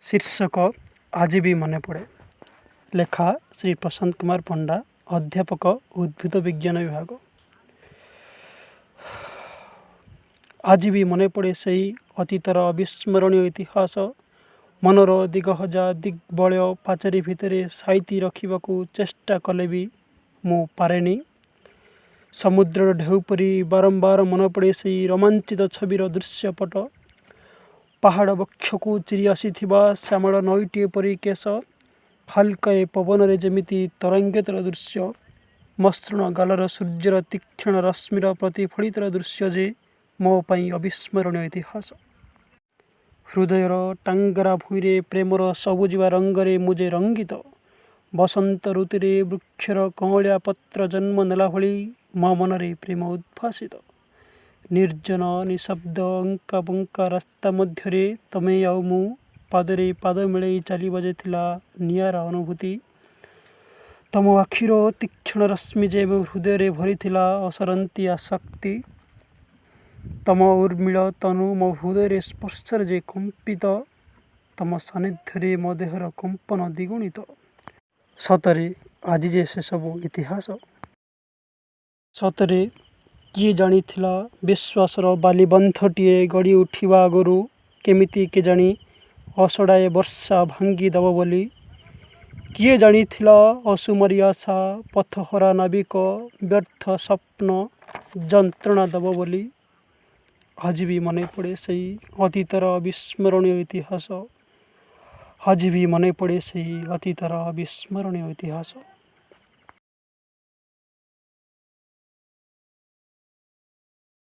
ଶୀର୍ଷକ ଆଜି ବି ମନେ ପଡ଼େ। ଲେଖା ଶ୍ରୀ ପ୍ରଶାନ୍ତ କୁମାର ପଣ୍ଡା, ଅଧ୍ୟାପକ, ଉଦ୍ଭିଦ ବିଜ୍ଞାନ ବିଭାଗ। ଆଜି ବି ମନେ ପଡ଼େ ସେଇ ଅତୀତର ଅବିସ୍ମରଣୀୟ ଇତିହାସ। ମନର ଦିଗହଜା ଦିଗ୍ବଳୟ ପାଚେରୀ ଭିତରେ ସାଇତି ରଖିବାକୁ ଚେଷ୍ଟା କଲେ ବି ମୁଁ ପାରେନି। ସମୁଦ୍ରର ଢେଉ ପରି ବାରମ୍ବାର ମନେପଡ଼େ ସେଇ ରୋମାଞ୍ଚିତ ଛବିର ଦୃଶ୍ୟପଟ। ପାହାଡ଼ ବକ୍ଷକୁ ଚିରି ଆସିଥିବା ଶ୍ୟାମଳ ନଈଟିଏ ପରି କେଶ, ହାଲୁକାଏ ପବନରେ ଯେମିତି ତରଙ୍ଗିତର ଦୃଶ୍ୟ, ମସୃଣ ଗାଲର ସୂର୍ଯ୍ୟର ତୀକ୍ଷ୍ଣ ରଶ୍ମିର ପ୍ରତିଫଳିତର ଦୃଶ୍ୟ ଯେ ମୋ ପାଇଁ ଅବିସ୍ମରଣୀୟ ଇତିହାସ। ହୃଦୟର ଟାଙ୍ଗରା ଭୂଇଁରେ ପ୍ରେମର ସବୁଜିମା ରଙ୍ଗରେ ମୁଁ ଯେ ରଙ୍ଗିତ। ବସନ୍ତ ଋତୁରେ ବୃକ୍ଷର କଅଁଳିଆ ପତ୍ର ଜନ୍ମ ନେଲା ଭଳି ମୋ ମନରେ ପ୍ରେମ ଉଦ୍ଭାସିତ। ନିର୍ଜନ ନିଶବ୍ଦ ଅଙ୍କାବଙ୍କା ରାସ୍ତା ମଧ୍ୟରେ ତମେ ଆଉ ମୁଁ ପାଦରେ ପାଦ ମିଳେଇ ଚାଲିବା ଯେ ଥିଲା ନିଆରା ଅନୁଭୂତି। ତମ ଆଖିର ତୀକ୍ଷ୍ଣ ରଶ୍ମି ଯେ ମୋ ହୃଦୟରେ ଭରିଥିଲା ଅସରନ୍ତି ଆସକ୍ତି। ତମ ଉର୍ମିଳ ତନୁ ମୋ ହୃଦୟରେ ସ୍ପର୍ଶରେ ଯେ କମ୍ପିତ। ତମ ସାନ୍ନିଧ୍ୟରେ ମୋ ଦେହର କମ୍ପନ ଦ୍ୱିଗୁଣିତ। ସତରେ ଆଜି ଯେ ସେସବୁ ଇତିହାସ। ସତରେ କିଏ ଜାଣିଥିଲା ବିଶ୍ୱାସର ବାଲିବନ୍ଧଟିଏ ଗଢ଼ି ଉଠିବା ଆଗରୁ କେମିତି କେଜାଣି ଅସରାଏ ବର୍ଷା ଭାଙ୍ଗିଦେବ ବୋଲି। କିଏ ଜାଣିଥିଲା ଅସୁମାରି ଆଶା, ପଥହରା ନାବିକ, ବ୍ୟର୍ଥ ସ୍ୱପ୍ନ ଯନ୍ତ୍ରଣା ଦେବ ବୋଲି। ଆଜି ବି ମନେପଡ଼େ ସେଇ ଅତୀତର ଅବିସ୍ମରଣୀୟ ଇତିହାସ। ଆଜି ବି ମନେପଡ଼େ ସେଇ ଅତୀତର ଅବିସ୍ମରଣୀୟ ଇତିହାସ।